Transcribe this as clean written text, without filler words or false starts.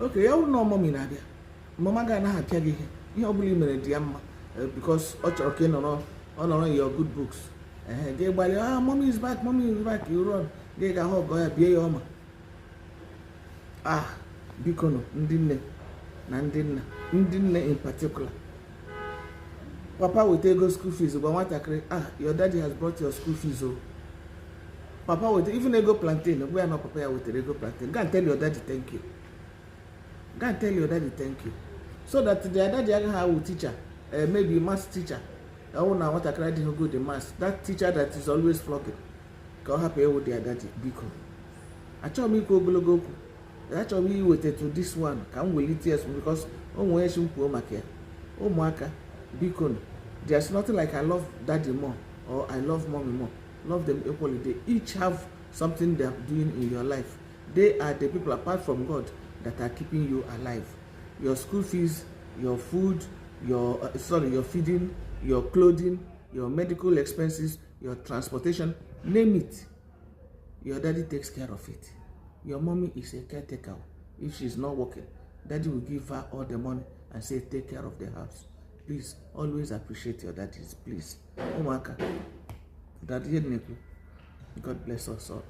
Oke ya bụrụ na mummy na-abịa, mama gị anaghị apịa gị ihe, ihe ọ bụla i mere dị ya mma, because ọ chọrọ ka ị nọrọ, ọ nọrọ in your good books. Ehe, gị gbalịa, "Ah, mommy is back, mommy is back." You run, gị ga-ahụ ọgọ ya, bie ya ọma. Ah, biko nụ, ndị nne na ndị nna, ndị nne in particular, papa weta ego school fees, gwa nwatakịrị, "Ah, your daddy has brought your school fees o." Papa weta even ego plantain, gwa ya na papa ya wetara ego plantain. "Go and tell your daddy thank you. Go and tell your daddy thank you," so that their daddy agaghị awụ teacher, maybe maths teacher. Ọwụ na nwatakịrị adịghị good in maths, that teacher that is always flogging, ka ọ hapụ ịwụ their daddy. Biko, achọghị m ikwu ogologo okwu. Achọrọ m iweta to this one ka m welite ya, because o nwere esi m kwuo maka ya. Ụmụaka, biko, there's nothing like "I love daddy more" or "I love mommy more." Love them equally. They each have something they are doing in your life. They are the people, apart from God, that are keeping you alive. Your school fees, your food, your sorry, your feeding, your clothing, your medical expenses, your transportation, name it, your daddy takes care of it. Your mommy is a caretaker. If she's not working, daddy will give her all the money and say, "Take care of the house." Please, always appreciate your daddies, please. Ụmụaka, daddy ihe na-ekwu. God bless us all.